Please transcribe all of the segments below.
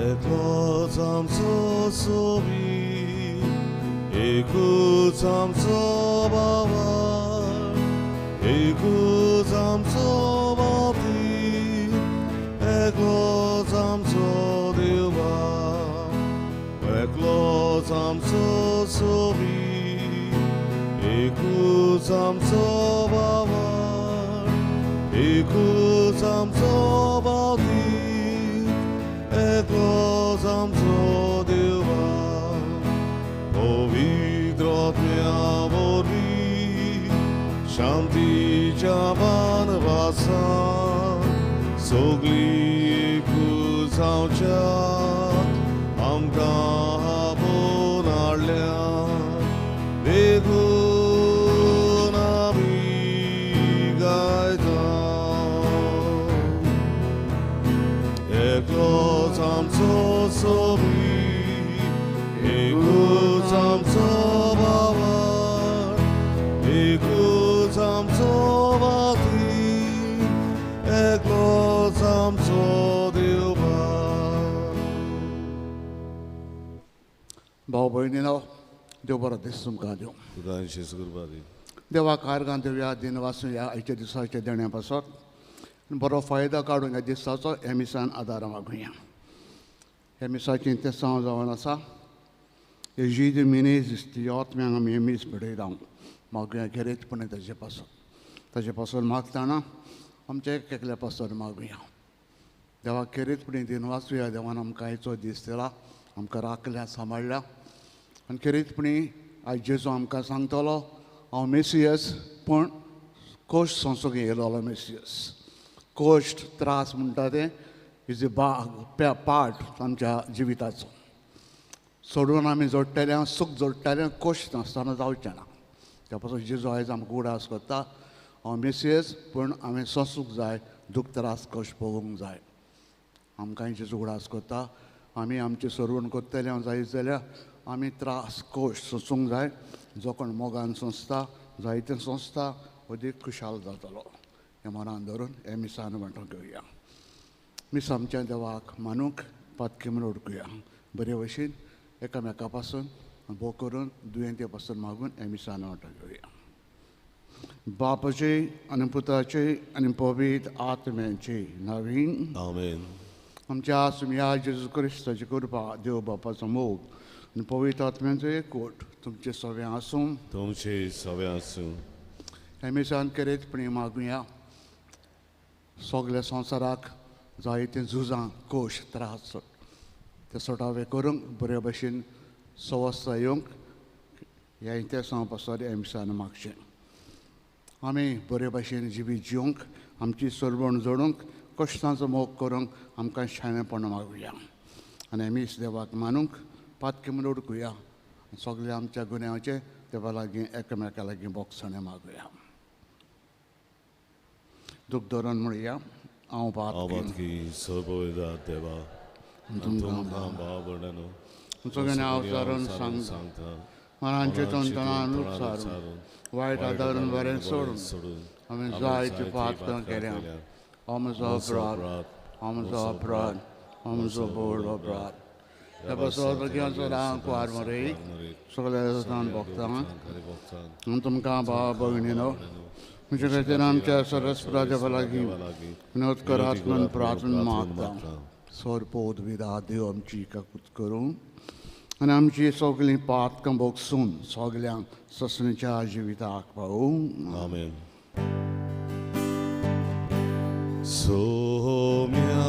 एकलोच आमचो सोबी, एकूच आमचो बाबा, एकूच आमचो बाती, एकलोच आमचो देवा, एकलोच आमचो सोबी, एकूच आमचो बाबा, एकूच आमचो बाती, एकलोच आमचो देवा, पवित्र आत्म्या वरवीं शांतीच्या वनवासांत सगळीं एकूच जावच्या आमकां आपोवन हाडल्या, देखून आमी गायता. एकलोच आमचो सोबी, एकूच आमचो बाबा, एकूच आमचो बाती, एकलोच आमचो देवा. भाव भयणीनो, देव बरो दीस तुमकां दिवं. तुका जेजू कृपा दी. देवा कारगान देवया दिन वासून ह्या आयच्या दिसाच्या देण्या पासत बरो फायदो काडून ह्या दिसाचो ह्या मिसान आदार मागुया. ह्या मिसाचें तेसांव जावन आसा. जेजू मिनेज आत्म्यांक आमी हें मीस भेटयता मागुया खेरीतपणे ताजे पासत. ताजे पासून मागतना आमच्या एक एकल्या पासून मागुया. देवा खेरीतपणे दिन वाचुया. देवान आमकां आयचो दीस दिला, आमकां राखल्या, सांबाळ्ळ्या आनी खेरीतपणी आयज जेजू आमकां सांगतलो, हांव मेसियस, पूण कोश्ट सोंसूंक येयलो मेसियस. कोश्ट त्रास म्हणटा तें is a भाग पार्ट आमच्या जिविताचो. सोडून आमी जोडटले, सूख जोडटले, कोश्ट नासतना जावचें ना. त्या पासून जेजू आयज आमकां उडास करता, हांव मेसियस, पूण हांवें सोंसूंक जाय, दूख त्रास कश्ट भोगूंक जाय. आमकां जेजू उडास करता. आमी आमची सरवण करतले जायत जाल्यार आमी त्रास कोश्ट सोंसूंक जाय. जो कोण मोगान सोंसता, जायते सोंसता, अदीक खुशाल जातलो. हें मनान धरून हें मिसान वांटून घेवया. मीस आमच्या देवाक मानूंक पातकी म्हूण उडकुया. बरे भशेन एकामेका पासून भोग करून दुयेंती पासून मागून हें मिसान वांटून घेवया. बापाचे आनी पुताचे आनी पवित्र आत्म्याचे नवीन आमेन. आमच्या सुमया जेजू क्रिस्ताची कृपा, देव बापाचो मोग आनी पवित्र आत्म्यांचो एकवट तुमचे सगळें आसूं. तुमचे सगळें आसूं. हें मिसान खेरीतपणी मागुया. सगल्या संवसाराक जायते झुजां, कोश, त्रास ते सोटावे करूंक बरे भशेन सवस्ता येवंक ह्या इतिहासां पासत ह्या मिसान मागचें. आमी बरे भशेन जिवीत जिवंक, आमची सरवण जोडूंक, कश्टांचो मोग करूंक आमकां शाणेपण मागुया. आनी मीस देवाक मानूंक पातकी म्हूण उडकुया. सगल्या आमच्या गुन्यांवचे देवा लागीं एकामेका लागीं बोगसणें मागुया. दूख धरून म्हणया, हांव पातकी सर्वविधा देवा तुमकां भाव भयणांनो सगळ्यांनी हांव सारून सांगता, मनांचे तंतनान सारून वायट आदारून बरें सोडून हांवें जायती पातकां केल्या. हांव म्हजो अपराध, हांव म्हजो अपराध, हांव म्हजो व्हड अपराध. त्या पासत सदां कुवार मरे सगळ्या जातान भोगता आनी तुमकां भाव भयणीनो म्हजे खातीर आमच्या सरस्परा देवा लागीं विनोद करात म्हूण प्रार्थना मागता. सोरपोद विदा देव आमची काकूत करूं आनी आमची सगळीं पातकां भोगसून सगल्यांक ससणीच्या जिविताक पावूं. आमेन. सोम्या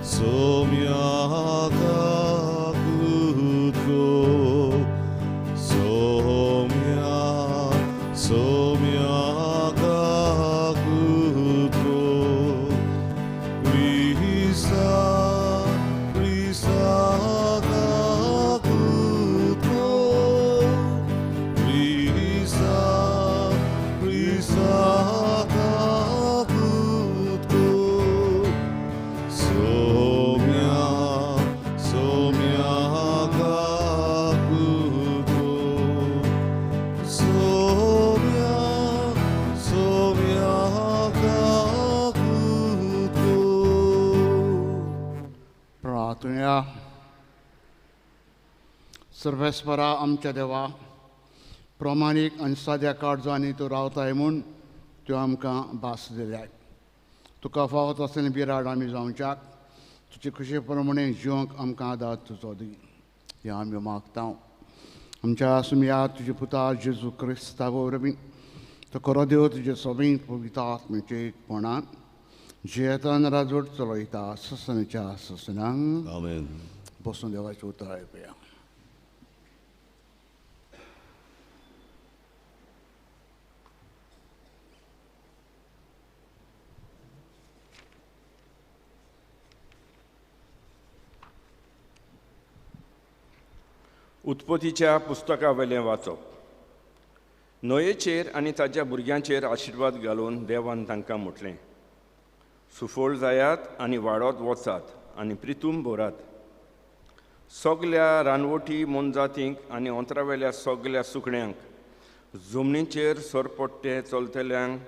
सोम्या काकूत को, सोम्या सोम्या काकूत को, क्रिस्ता क्रिस्ता काकूत को, क्रिस्ता क्रिस्ता काकूत को, सोम्या सर्वेस्परा आमच्या देवा, प्रमाणीक आनी साद्या काळजांनी तूं रावताय म्हूण त्यो आमकां भास दिल्याय. तुका फावो तसलें बिराड आमी जावच्याक तुजे खुशे प्रमाणे जिवंक आमकां आदार तुजो दी, हें आमी मागता. आमच्या आसुया तुजे पुता जेजू क्रिस्ता वरवीं, तो खरो देव तुजे सोबीं पवित्र आत्म्याचे एकपणान जियेतान राजवट चलयता ससनाच्या ससनांक. आमेन. बसून देवाचें उतर आयकुया. उत्पत्तीच्या पुस्तका वयलें वाचप. न्हंयेचेर आनी ताच्या भुरग्यांचेर आशिर्वाद घालून देवान तांकां म्हटलें, सुफळ जायात आनी वाडत वचात आनी प्रितूम भरात. सगल्या रानवटी मोनजातींक आनी ओंतरावेल्या सगल्या सुकण्यांक, जमनीचेर सरपट्टे चलतल्यांक,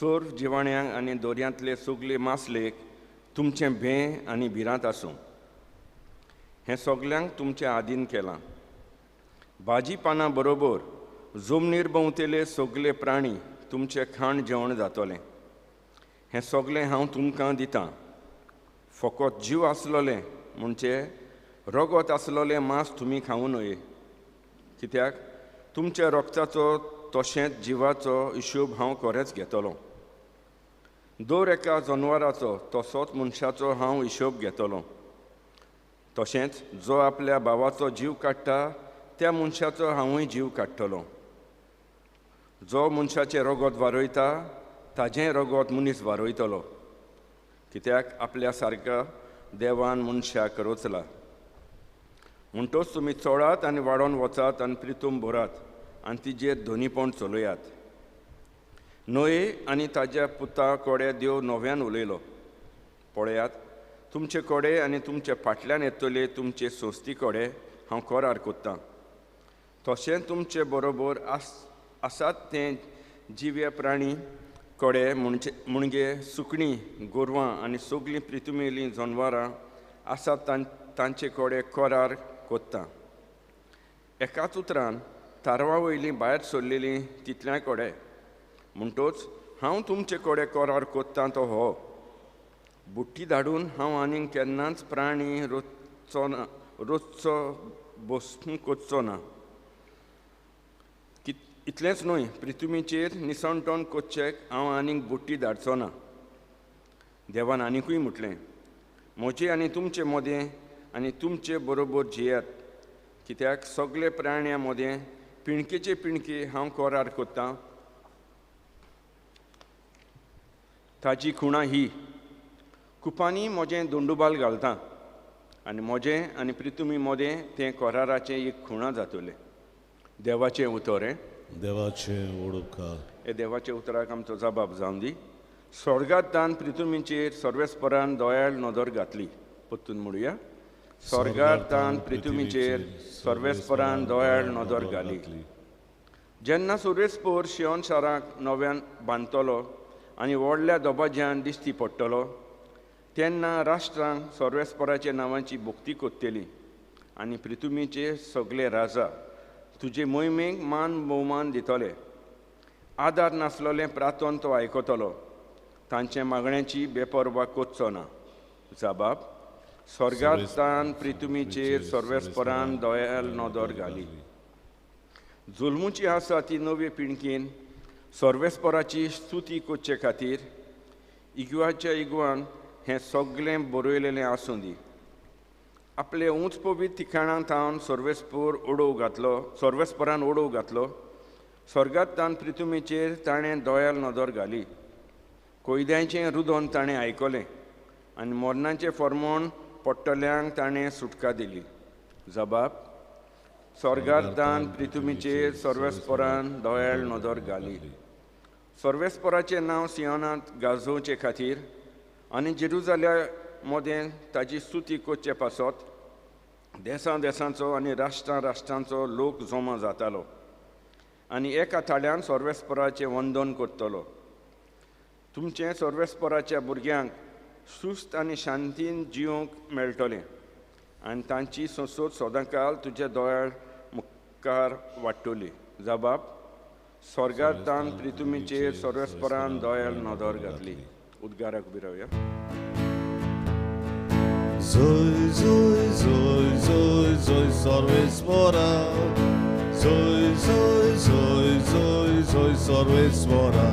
सर्व जिवाण्यांक आनी दर्यांतले सगले मासलेक तुमचें भें आनी भिरांत आसूं. हें सगल्यांक तुमचे आदीन केलां. भाजी पानां बरोबर जमनीर भोंवतले सगले प्राणी तुमचें खाण जेवण जातलें. हें सगलें हांव तुमकां दितां. फकत जीव आसलोलें म्हणजे रगत आसलोलें मांस तुमी खावूं न्हय, कित्याक तुमच्या रगताचो तशेंच जिवाचो हिशोब हांव खरेंच घेतलो. दर एका जनवराचो तसोच मनशाचो हांव हिशोब घेतलो. तशेंच जो आपल्या भावाचो जीव काडटा त्या मनशाचो हांवूय जीव काडटलो. जो मनशाचें रगत वारयता ताजें रगत मनीस वारयतलो, कित्याक आपल्या सारक्या देवान मनशाक रचला. म्हणटोच तुमी चोडात आनी वाडोवन वचात आनी प्रितूम भरात आनी तिजेर धनीपण चलयात. न्हंये आनी ताज्या पुता कोडे देव नव्यान उलयलो, पळयात तुमचे कोडे आनी तुमचे फाटल्यान येतले तुमचे सोस्ती कोडे हांव करार कोत्तां. तशें तुमचे बरोबर आसात ते जिवे प्राणी कोडे म्हणजे सुकणीं, गोरवां आनी सगलीं प्रितुमेलीं जनवरां आसात तांचे कोडे करार कोत्तां. एकाच उतरान तारवा वयलीं भायर सरलेलीं तितल्यां कोडे. म्हणटोच हांव तुमचे कोडे करार कोत्तां तो हो, बुट्टी धाडून हांव आनीक केन्नाच प्राणी रोचचो ना, रोचचो बसून कोच्चो ना. इतलेंच न्हय, प्रितुमीचेर निसणटण कोच्चेक हांव आनीक बुट्टी धाडचो ना. देवान आनिकूय म्हटलें, म्हजे आनी तुमचे मदें आनी तुमचे बरोबर जियात, कित्याक सगळे प्राण्यां मदें पिणकेचे पिणके हांव करार कोत्तां. ताजी खुणा ही, कुपांनी म्हजें दोंडुबाल घालता आनी म्हजें आनी प्रितुमी मदें तें कराराचें एक खुणा जातलें. देवाचें उतर हें. देवाचें ओडपकार. हे देवाच्या उतराक आमचो जबाब जावन दी. स्वर्गांत प्रितुमीचेर सर्वेस्परान दयाळ नदर घातली. परतून म्हणुया, स्वर्गांत प्रितुमीचेर सर्वेस्परान दयाळ नदर घाली. जेन्ना सर्वेस्पर शियोन शाराक नव्यान बांदतलो आनी व्हडल्या दबाज्यान दिश्टी पडटलो तेन्ना राष्ट्रांक सर्वेस्पराच्या नांवाची भक्ती कोत्तली आनी प्रितुमीचे सगळे राजा तुजे मोहिमेक मान भोवमान दितले. आदार नासलोलें प्रार्थन तो आयकतलो, तांचे मागण्याची बेपर्वा कोच्चो ना. जबाब, स्वर्गांत प्रितुमीचेर सर्वेस्परान दयाल नदर घाली. जुलमुची आसा ती नवे पिणकेन सर्वेस्पराची स्तुती करचे खातीर इगवाच्या इगवान हें सगळें बरयलेलें आसूं दी. आपले उंच पवित्र ठिकाणां थावन सर्वेस्पर ओडोव घातलो, सर्वेस्परान ओडोव घातलो. स्वर्गांत प्रितुमीचेर ताणें दयाल नदर घाली. कोयद्यांचें रुदन ताणें आयकलें आनी मरणाचें फर्मोण पडटल्यांक ताणें सुटका दिली. जबाब, स्वर्गांत प्रितुमीचेर सर्वेस्परान दयाळ नदर घाली. सर्वेस्पराचें नांव सियोनांत गाजोवचे खातीर आनी जेरुजाल्या मदें ताजी स्तुती करचे पासत देसां देसांचो आनी राष्ट्रां राष्ट्रांचो लोक जमा जातालो आनी एका थाळ्यान सर्वेस्पराचें वंदन करतलो. तुमचें सर्वेस्पराच्या भुरग्यांक सुस्त आनी शांतीन जिवंक मेळटलें आनी तांची संसद सदांकाल तुज्या दोळ्यार उपकार वाडटली. जबाब स्वर्गांत प्रितुमीचेर सर्वेस्परान दयाल नदर घातली. उद्गाराक उबी रावया. जय जय जय जय जय सर्वेस्परा, जय जय जय जय जय सर्वेस्परा,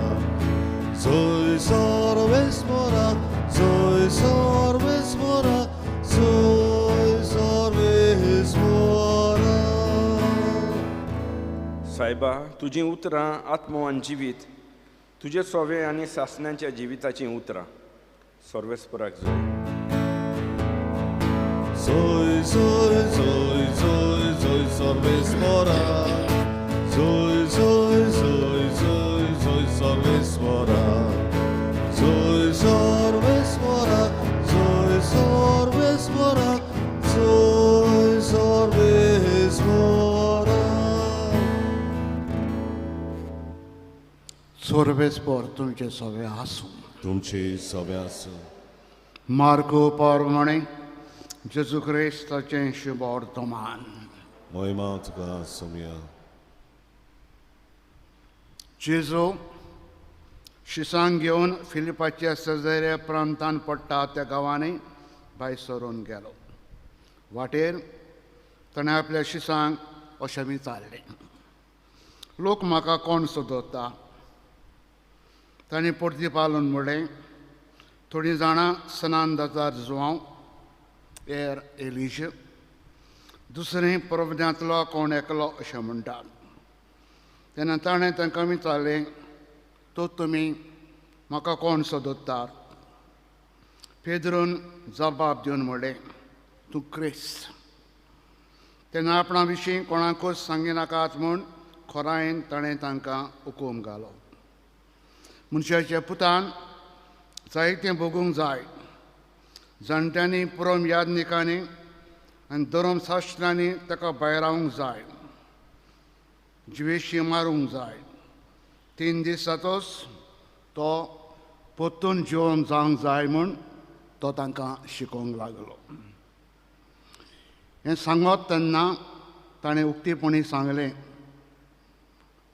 जय सर्वेस्परा, जय सर्वेस्परा, जय सर्वेस्परा. सायबा, तुजीं उतरां आत्मो आनी जिवीत, तुजे सोवे आनी सासण्यांच्या जिविताचीं उतरां. सर्वेस्पराक जय. जय जय जय जय जय सर्वेस्परा, जय जय जय जय जय सर्वेस्परा, जय सर्वेस्परा, जय सर्वेस्परा, जय सर्वेस्परा. सर्वेस्पर तुमचे सगळे आसूं. तुमचे सगळे आसूं. मार्को प्रमाणे जेजू क्रिस्ताचें शुभवर्तमान. महिमा तुका सोम्या. जेजू शिसांक घेवन फिलिपाच्या शेजाऱ्या प्रांतान पडटा त्या गांवांनी भायर सरून गेलो. वाटेर ताणें आपल्या शिसांक अशें विचारलें, लोक म्हाका कोण सोदता? ताणें परती पालून म्हणलें, थोडीं जाणां सनांदाचार जुवांव एर एलिश, दुसरें परवद्यांतलो कोण एकलो अशें म्हणटात. तेन्ना ताणें तांकां विचारलें, तो तुमी म्हाका कोण सोदतात? पेद्रून जबाब दिवन म्हणलें, तूं क्रिस्त. तेन्ना आपणा विशीं कोणाकूच सांगिनाकात म्हूण खोरायेन ताणें तांकां हुकूम घालो. मनशाच्या पुतान जायतें भोगूंक जाय, जाणट्यांनी, पुरम यादनिकांनी आनी धर्मशास्त्रांनी ताका भायरावंक जाय, जिवेशी मारूंक जाय. 3 दीस जातोच तो परतून जिवन जावंक जाय म्हूण तो तांकां शिकोवंक लागलो. हें सांगत तेन्ना ताणें उक्तेपणी सांगलें.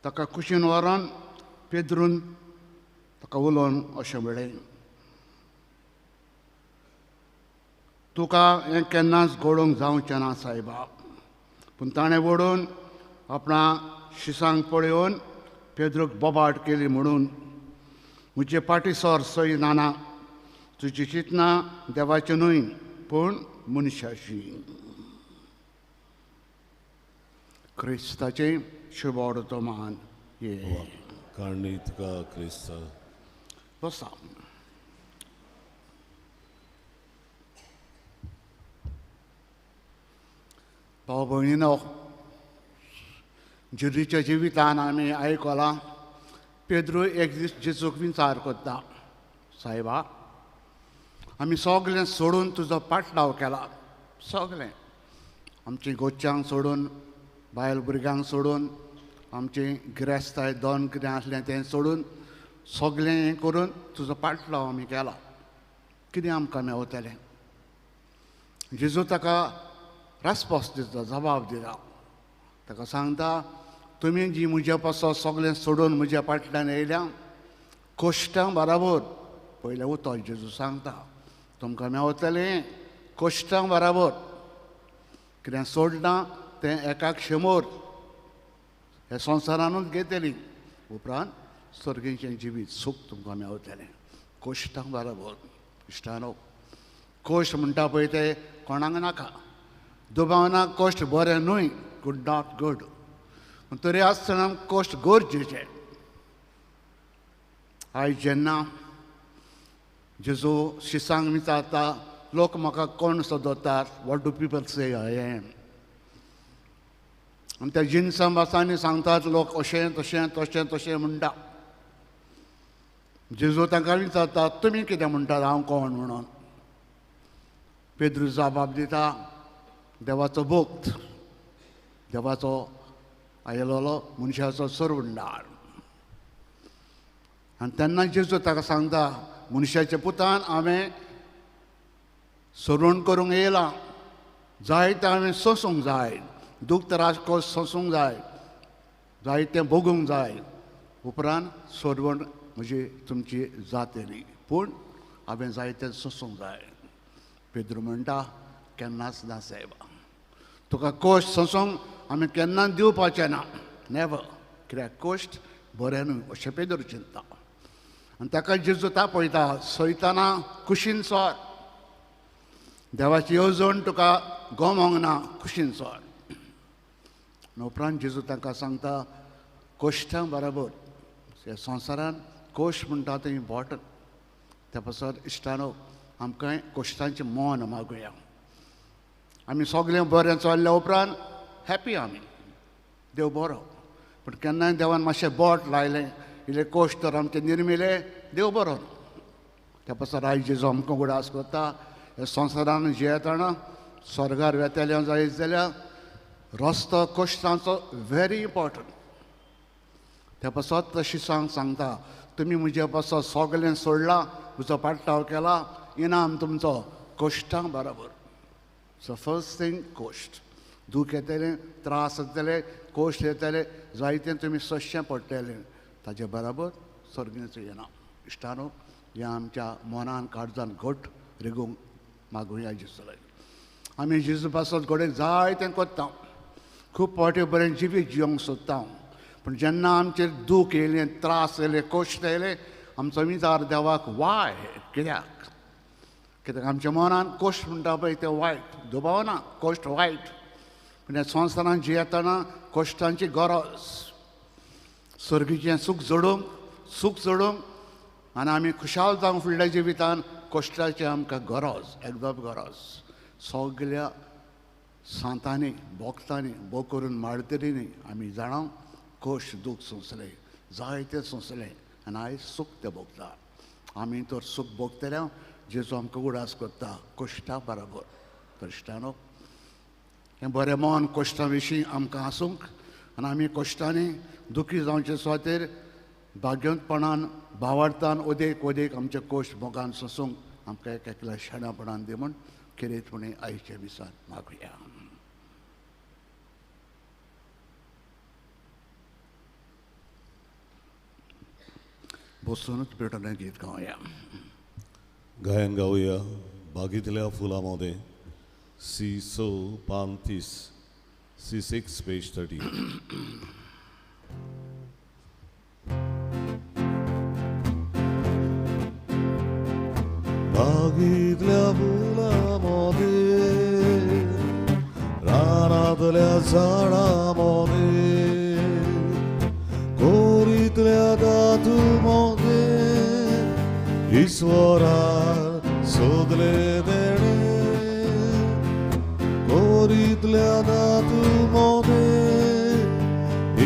ताका कुशीन व्हरोन पेद्रून ताका उलोवन अशें म्हणलें, तुका हें केन्नाच घडोवंक जावचें ना सायबा. पूण ताणें वडून आपणा शिसांक पळोवन पेद्रूक बोबाट केली म्हणून, म्हजे पाटी सर सय नाना, तुजी चिंतना देवाचें न्हय पूण मनशाची. क्रिस्ताचें शुभवर्तमान. ये कारणी तुका क्रिस्ता. बसा. भाव भयणीनो, जेजूच्या जिवितान आमी आयकलां, पेद्रू एक दीस जेजूक विचार करता, सायबा, आमी सगळें सोडून तुजो पाटलाव केला, सगळें, आमची गोच्यांक सोडून, बायल भुरग्यांक सोडून, आमची गिरेस्ताय दोन कितें आसलें तें सोडून, सगळें हें करून तुजो पाटलाव आमी केला, कितें आमकां मेवतलें? जेजू ताका रेस्पोन्स दिता, जबाब दिता. ताका सांगता, तुमी जी म्हज्या पासो सगळें सोडून म्हज्या फाटल्यान येयल्या, कश्टां बराबर, पयलें उतर जेजू सांगता, तुमकां मेवतलें कश्टां बराबर, कितें सोडलां तें एकाक शंबर हे संवसारानूच घेतली, उपरांत सर्गीचें जिवीत सूख तुमकां मेवतलें कश्टां बराबर. इश्टानो, कश्ट म्हणटा पळय ते कोणाक नाका, दुबावना कश्ट बरें न्हय, गुड not good, पूण तरी आसतना कश्ट गरजेचे. आयज जेन्ना जेजू शिसांक विचारता, लोक म्हाका कोण सोदतात, what do people say I am, आनी त्या जिनसां भासांनी सांगतात लोक अशें तशें तशें तशें म्हणटा. जेजू तांकां विचारता, तुमी कितें म्हणटात हांव कोण म्हणून? पेद्रू जबाब दिता, देवाचो भक्त, देवाचो आयलोलो मनशाचो सरवंडार. आनी तेन्ना जेजू ताका सांगता, मनशाच्या पुतान हांवें सरवण करूंक येयलां, जाय तें हांवें सोंसूंक जाय, दूख त्रास कश्ट सोंसूंक जाय, जायतें भोगूंक जाय, उपरांत सोडवण म्हजी तुमची जातली, पूण हांवें जायतें सोंसूंक जाय. पेद्रू म्हणटा केन्नाच ना सायबा, तुका कश्ट सोंसूंक आमी केन्नाच दिवपाचें ना, नेवर, कित्याक कश्ट बरें न्हय अशें पेद्रू चिंतता. आनी ताका जेजू तापयता, सयतना कुशीन सर, देवाची येवजण तुका गमोंक ना, कुशीन सर. आनी उपरांत जेजू तांकां सांगता कश्टां बराबर ह्या संवसारान कश्ट म्हणटा तें इम्पॉर्टंट. त्या पासत इश्टानो आमकां कश्टांचें मन मागुया. आमी सगळें बरें चल्ल्या उपरांत हॅपी आमी, देव बरो, पूण केन्नाय देवान मातशें बोट लायलें, इल्लें कश्ट तर आमचें निर्मिलें, देव बरो. त्या पासत आयज जेजू आमकां उगडास करता, ह्या संवसारान जियेतना स्वर्गार वेतले जायत जाल्यार रस्तो कश्टांचो व्हेरी इम्पॉर्टंट. त्या पासत तशी सांगता, तुमी म्हजे पासत सगळें सोडलां, म्हजो पाटलाव केला, इनाम तुमचो कश्टां बराबर. सो फर्स्ट थींग कश्ट, दूख येतलें, त्रास येतले, कश्ट येतले, जायतें तुमी सोंसचें पडटलें, ताजे बराबर सर्गेचो इनाम. इश्टानो, हें आमच्या मनान काळजान घट रिगूंक मागुया जेजू. आमी जेजू पासत घडये जायतें करता, खूब फावटी बरें जिवीत जिवंक सोदता, पूण जेन्ना आमचेर दूख येयलें, त्रास येयले, कश्ट येयले, आमचो विचार देवाक वाय कित्याक, कित्याक आमच्या मनान कश्ट म्हणटा पळय तें वायट, दुबाव ना कश्ट वायट, पूण ह्या संवसारान जियेतना कश्टांची गरज, सर्गीचें सूख जोडूंक, सूख जोडूंक आनी आमी खुशाल जावंक फुडल्या जिवितान कश्टाची आमकां गरज, एकदम गरज. सगल्या सांतांनी, भोक्तांनी, भोग करून माळतरींनी आमी जाणा कश्ट दूख सोंसलें, जायतें सोंसलें आनी आयज सूख तें भोगता. आमी तर सूख भोगतले जेजू आमकां उगडास करता कश्टा बराबर. तर इश्टानो, हें बरें मन कश्टां विशीं आमकां आसूंक आनी आमी कश्टांनी दुखी जावचे सुवातेर भाग्यवंतपणान, भावार्थान ओदेक ओदेक आमचे कश्ट मोगान सोंसूंक आमकां एक एकल्या शाणापणान दी म्हूण खेरीतपणी आयचे दिसान मागुया. बसूनच पेटोवणें गीत गावया. गायन गावया बागेंतल्या फुलां मदें, सी 6 पान 30, सी 6 पेज 30. बागेंतल्या फुलां मदें, रानांतल्या झाडां मदें, कोरींतल्या धातू मदें, ईश्वरान सोदले तेणें, कोरींतल्या धातू मदें,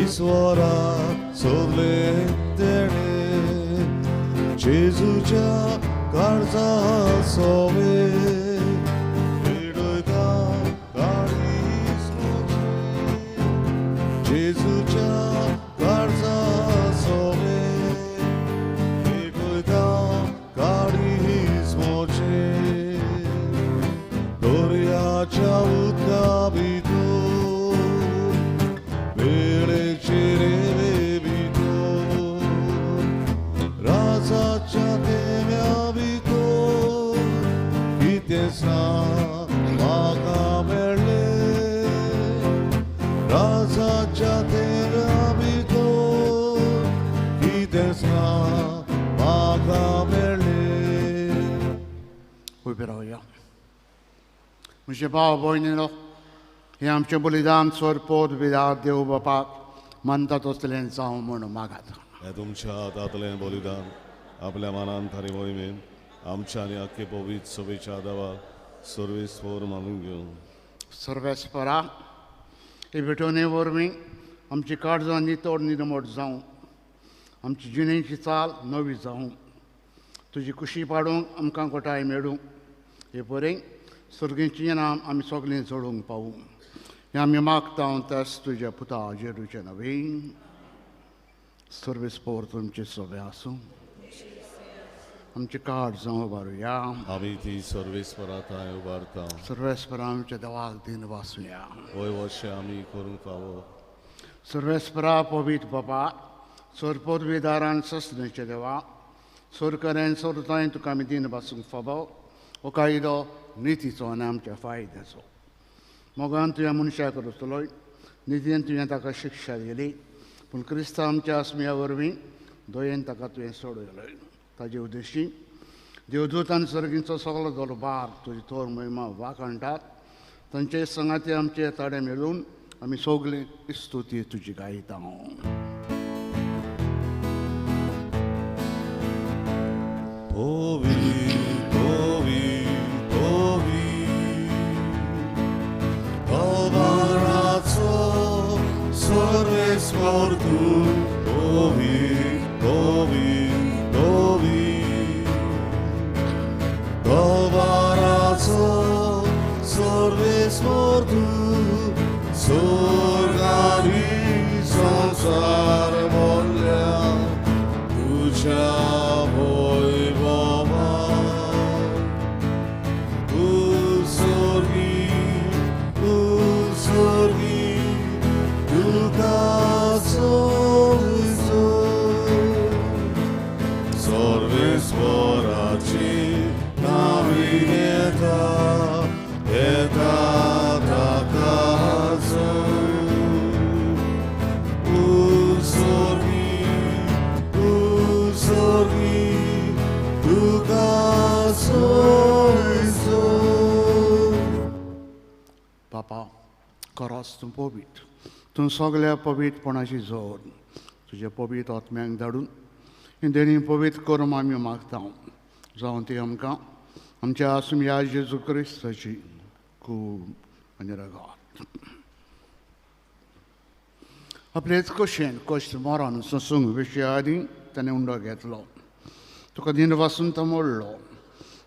ईश्वरान सोदले तेणें, जेजूच्या काळजा सोवे पेडयता काळीज म्हजें, जेजूच्या काळजा सोवे पेडयता काळीज म्हजें, दर्याच्या उदका भितर, वेळेचे रेंवे भितर, राजाच्या तेम्या भितर, कितेंच ना म्हाका मेळ्ळें, राजाच्या तेम्या भितर, कितेंच ना म्हाका मेळ्ळें. उबे रावया. म्हजे भाव भयणीनो, हें आमचें बलिदान सोरपोत विधार देव बापाक मानता तसलें जावं म्हूण मागात. हें तुमच्या हातांतलें बलिदान आपल्या मनान थारी मोहिमेन आमच्या आनी आख्खे पवित्र सभेच्या देवाक सर्वेस्पर मानून घेवन. सर्वेस्परा, हे भेटवणे वरवीं आमची काळजां नितळ निर्मोट जावं, आमची जिणेची चाल नवी जावं, तुजी कुशी पाडूंक आमकां कोटाय मेळूं, हे बरें सर्गीचें नाम आमी सगळीं जोडूंक पावूं, हें आमी मागता तेच तुज्या पुता जेरूचें नवीन. सर्वेस्पर तुमचें सगळें आसूं. आमची काड जावं उबारुया. आमी ती सर्वेस्परा थंय उबारता. सर्वेस्परा आमच्या देवाक दिन वाचुया. वय वर्षे आमी करूंक फावो. सर्वेस्परा पवित्र बाबा, सोरपोदवीदारान ससनेचे देवा, सोरकऱ्यान सोरताय तुका आमी दिन वाचूंक फावो. हो कायदो नितीचो आनी आमच्या फायद्याचो. मोगान तुवें मनशाक रचलोय, नितीन तुवें ताका शिक्षा दिली, पूण क्रिस्तांव आमच्या आसम्या वरवीं दयेन ताका तुवें सोडयलोय. ताजे उद्देशी देवदूतान सर्गींचो सगलो दरबार तुजी थोर महिमा वाखाणटात. तांचे संगाती आमचे ताडे मेळून आमी सगळीं स्तुती तुजी गायता. तूं पवित्र, तूं सगल्या पवित्रपणाची जोर तुज्या पवित्र आत्म्यांक धाडून ही देणी पवित्र करूंक आमी मागता. जावं ती आमकां आमच्या आसुया जेजू क्रिस्ताची कूड आनी रगात. आपलेच कशेन कश्ट मरण सोंसूंक विशया आदीं ताणें उंडो घेतलो. तुका दिन वासून तो मोडलो.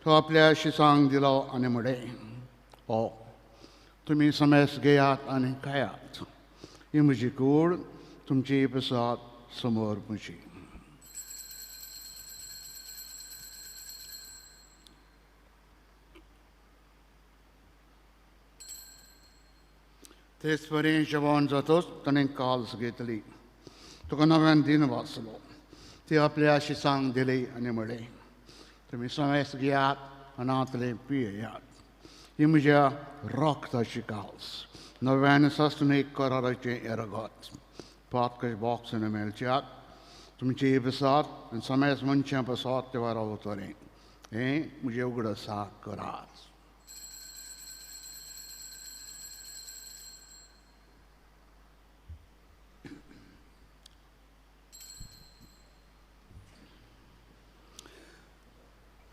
तो आपल्या शिसांक दिलो आनी म्हणलें, हो तुमी समेस घेयात आनी खायात. ही म्हजी कूड तुमची प्रसाद समोर म्हजी. तेच परी जेवण जातच ताणें काल्स घेतली. तुका नव्यान दिन वाचलो. ती आपल्या शिसांक दिली आनी म्हणलें, तुमी समेस घेयात आनी हांतलें पियेयात. ही म्हज्या रक्ताची काल्स, नव्यान सासणीक कराराचें एरगत. पातकश बॉक्स मेळच्यात तुमची प्रसाद आनी समेस मनशां प्रसाद ते वारावतलें. हें म्हजें उगडासा करात.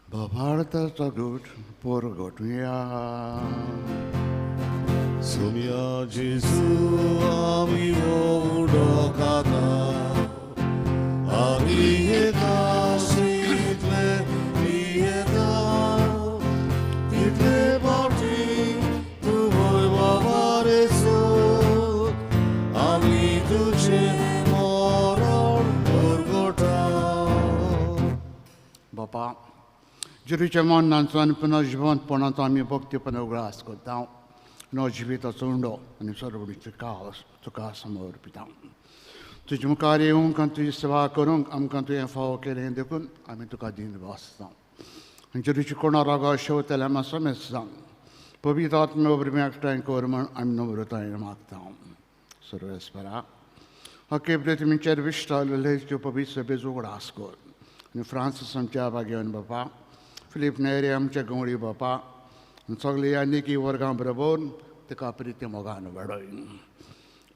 भावार्थाचो गुट पोरगटुया. सुम्या जेजू आमी उडोकाता, आमी येता शितले पियेता, तितले पावटी तूं वय बाबारेचो, आमी तुजें मरण पोरगोटा. बापा, जेरूच्या मरणाचो आनी पुनर्जिवंतपणाचो आमी भक्तीपण उगडास करता. नवजिविताचो उंडो आनी सर्वणीचो कास तुका समर्पिता. तुजे मुखार येवंक आनी तुजी सेवा करूंक आमकां तुवें फावो केलें देखून आमी तुका दिन वाचता. आनी जेरूची कोणा रागा शेवतल्या आमी समेस्त जावन पवित्र आत्म्या वरवीं एकठांय कर म्हूण आमी नम्रतायेन मागता. सर्वेस्परा, हके पृथ्वीचेर विश्टालेच्यो पवित्र सभेचो उगडास कर आनी फ्रांसीस आमच्या भाग्यवान बापा, फिलीप नेरे आमच्या गंवळी बापा, आनी सगळे निकी वर्गां बरोबर ताका प्रिती मोगान वाडय.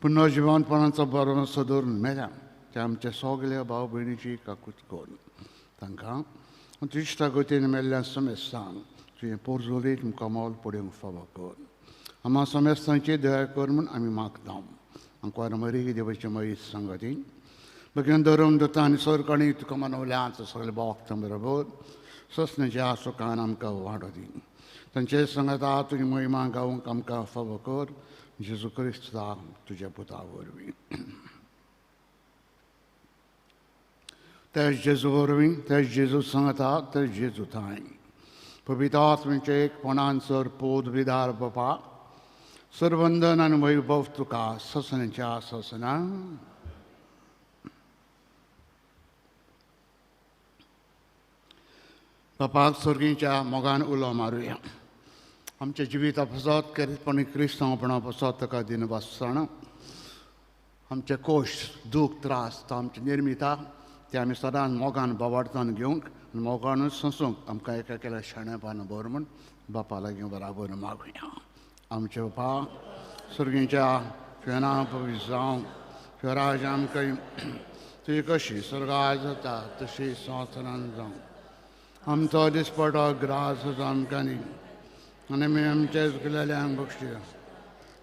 पुनर्जिवंतपणाचो बरो दवरून मेल्या त्या आमच्या सगल्या भाव भयणीची काकूत कर. तांकां इश्टा गतीन मेल्ल्या समेस्तांक तुवें पोरजोलीत मुखामोल पडूंक फावो कर. आमा समेस्तांची दया कर म्हूण आमी मागता. आमकां मरी देवाची मयी सांगती बगेन धरून दत्ता आनी सरकाणी तुका मनवल्यांत सगळे भोगता बरोबर ससनेच्या सुखान आमकां वाडो दी. तांचे सांगाता तुजी महिमा गावंक आमकां फावो कर. जेजू क्रिस्ता तुज्या पुता वरवीं. ते जेजू वरवीं, ते जेजू सांगता, ते जेजू थांय पवित्र आत्म्याचे एकपणान सर पोद विदार बापा सरवंदन आनी वैभव तुका ससनाच्या ससना. बापाक सर्गीच्या मोगान उलो मारुया. आमच्या जिविता पसत खेरीतपणी क्रिस्तांवपणा पसत ताका दिनवासण. आमचे कोश दूख त्रास तो आमचे निर्मिता ते आमी सदांच मोगान बावाडतान घेवंक आनी मोगानूच सोंसूंक आमकां एका एकेल्या शाणेपान भर म्हूण बापा लागीं बराबर मागुया. आमचे बापा सर्गीच्या तुवें नांव पवित्र जावं, तुवें राज आमकां तुजी कशी स्वर्गार जाता तशी संवसारान जावं. आमचो दिसपटो ग्रास आमकां न्ही आनी आमी आमचे चुकलेल्यांक बक्षिया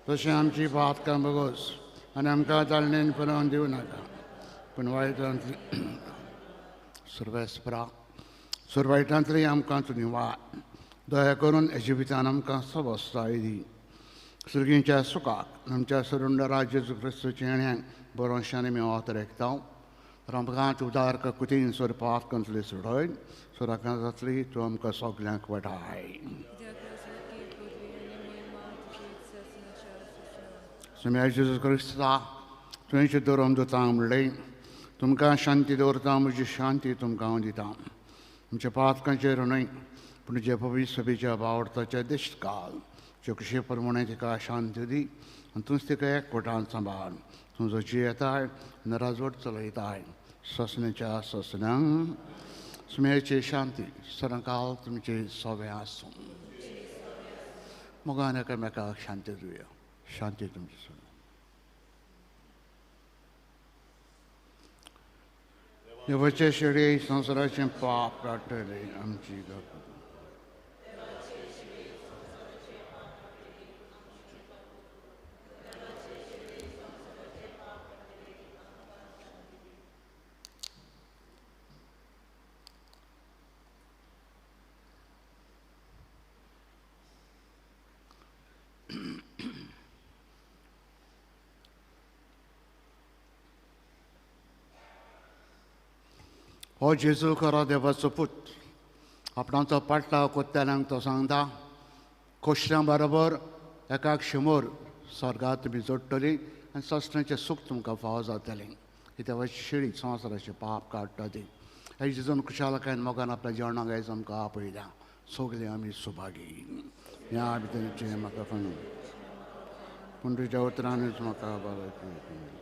तशें आमची पातकां बगोस आनी आमकां ताळणेन पुरोवन दिवं नाका पूण वायटांतली सर्वेस्परा सर्वायटांतली आमकां तूं निवार. दया करून जिवितान आमकां सवस्ताय दी. सर्गींच्या सुखाक आमच्या सरुंडरा जेजू क्रिस्तूच्या येण्याक बरोशांनी आमी वात रेखता. तर आमकां उदार कुतीन सोर पातकांतली सोडय सोराकां जातली तूं आमकां सगल्यांक वाटाय. सुम्या जेजू क्रिस्ता तुवें धर्म दिता म्हणलें तुमकां शांती दवरता, म्हजी शांती तुमकां हांव दिता. आमच्या पातकांचेर न्हय पूण जे पवित्र सभेच्या बावडताच्या दिश्टकाल चौकशे प्रमाणे तिका शांती दी आनी तूंच तिका एकवटान सांबाळ. तुजो जियेताय नराजवट चलयताय ससनेच्या ससनांक. सुमेची शांती सदांकाल तुमचे सगळें आसूं. मोगान एकामेकाक शांती दिवया. शांती तुमची सुन. देवाचे शेळये संवसाराचें पाप काडटले आमची गत. हो जेजू खरो देवाचो पूत आपणाचो पाटलाव कोत्तेल्यांक तो सांगता खोशल्यां बरोबर एकाक शंबर स्वर्गात तुमी जोडटली आनी ससण्याचें सूख तुमकां फावो जातलें. ही देवाची शेळी संवसाराचें पाप काडटा ती. हे जेजून खुशालकायन मोगान आपल्या जेवणाक आयज आमकां आपयल्या. सगळीं आमी सुभागी ह्या भितरचें म्हाका सांगू पूण तुज्या उतरानूच म्हाका बरें.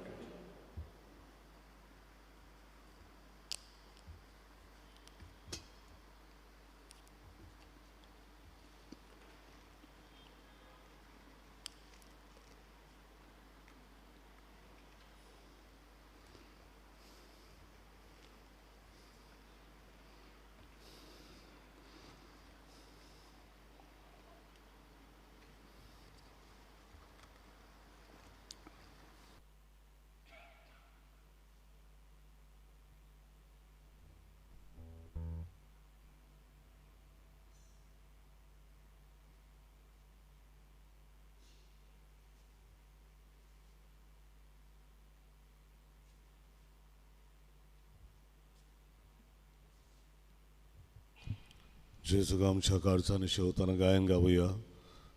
जेजूक आमच्या काळजांनी शेवताना गायन गावया.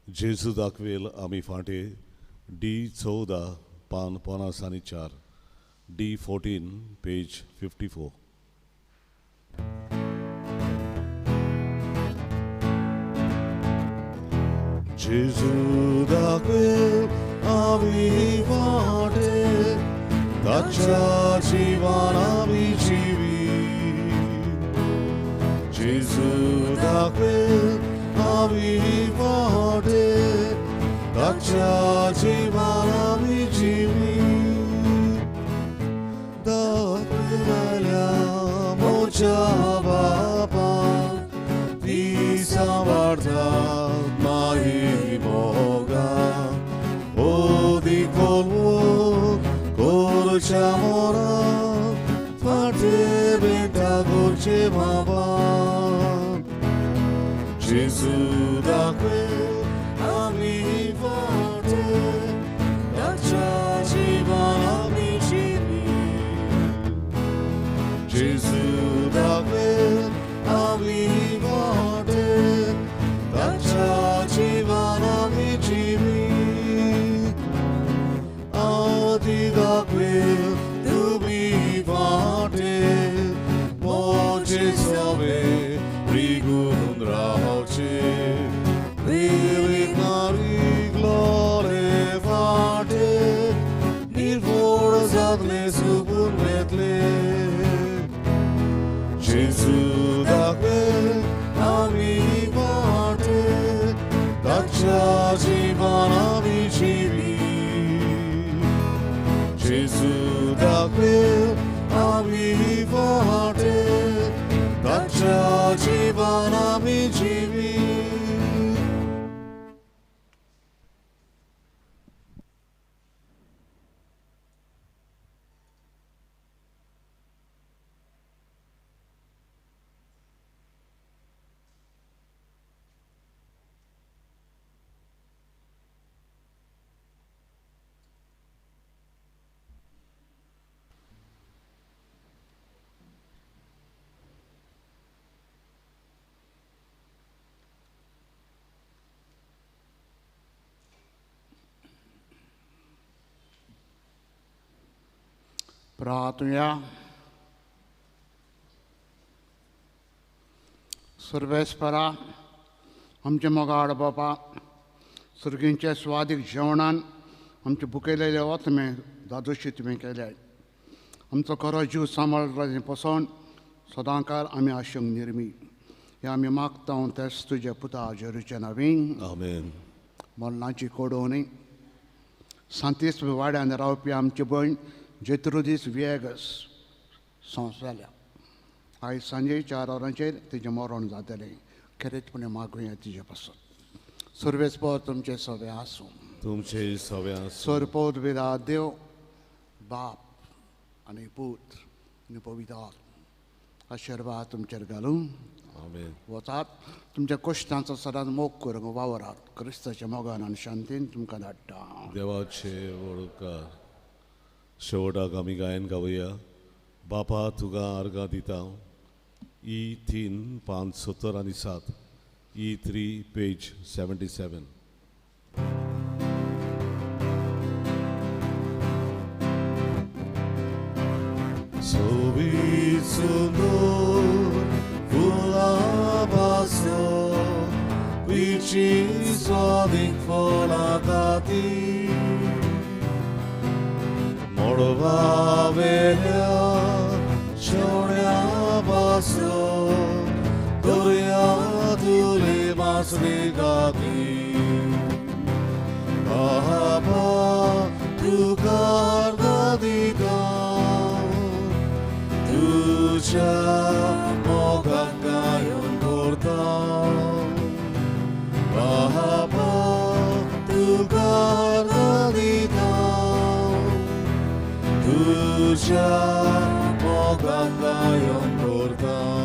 जेजू दाखवेल आमी फांटे डी 14 पान 54, डी 14 पेज 54. जेजू दाखवेल आमी फांटे ताच्या जिवान आमी जिवी. जेजू दाखवेल आमी फांटे ताच्या जिवान आमी जिवी. दाखयल्या म्हज्या बापान ती सांबाळतात माही मोगान. ओदी कोलवो कोरच्या मोरान फाटे बेटा गोरचे बाबा. जेजू दाखवेल आमी फाटे ताच्या जिवान आमी जिवी. जेजू दाखवेल आमी फाटे ताच्या जिवन आमी जिवी. प्रार्थुया. सर्वेस्परा आमचे मोगाळ बापा, सर्गींच्या स्वादीक जेवणान आमचे बुकेलेले ओतमे दादोशी तुमी केले. आमचो खरो जीव सांबाळ पसोवन सदांकाळ आमी आशंक निर्मी हे आमी मागता तेच तुजे पुता जेरूचे नवीन. आमेन. मरणाची कोडोवणी सांतीस वाड्यान रावपी आमची भयण जेत्रुदीस विएगस संवसारल्या. आयज सांजे 4 वरांचेर तिजें मरण जातलें. खेरीतपणे मागुया तिजे पासून. सर्वेस्पर तुमचे सवे आसूं. तुमचे सवे आसूं. सरपोत विरा देव बाप आनी पूत आनी पवित्र आशिर्वाद तुमचेर घालूं. आमेन. वचात तुमच्या कश्टांचो सदांच मोग करूंक वावरात. क्रिस्ताच्या मोगान आनी शांतीन तुमकां धाडटा. देवाचे वळकार. शेवटाक आमी गायन गावया. बापा तुका आर्गां दिता. ई 3 5 70 आनी 7. ई 3 पेज 77. सोबीत सुंदर फुलां पासो विची स्वादीक फळां ताती मळबा वेल्या शेवण्या पासो दर्या तुले मासले गाती. बाबा तुका आर्गां दिता तुज्या मोगाक गायन करता. बाबा तुका आर्गां दिता तुज्या मोगाक गायन करता.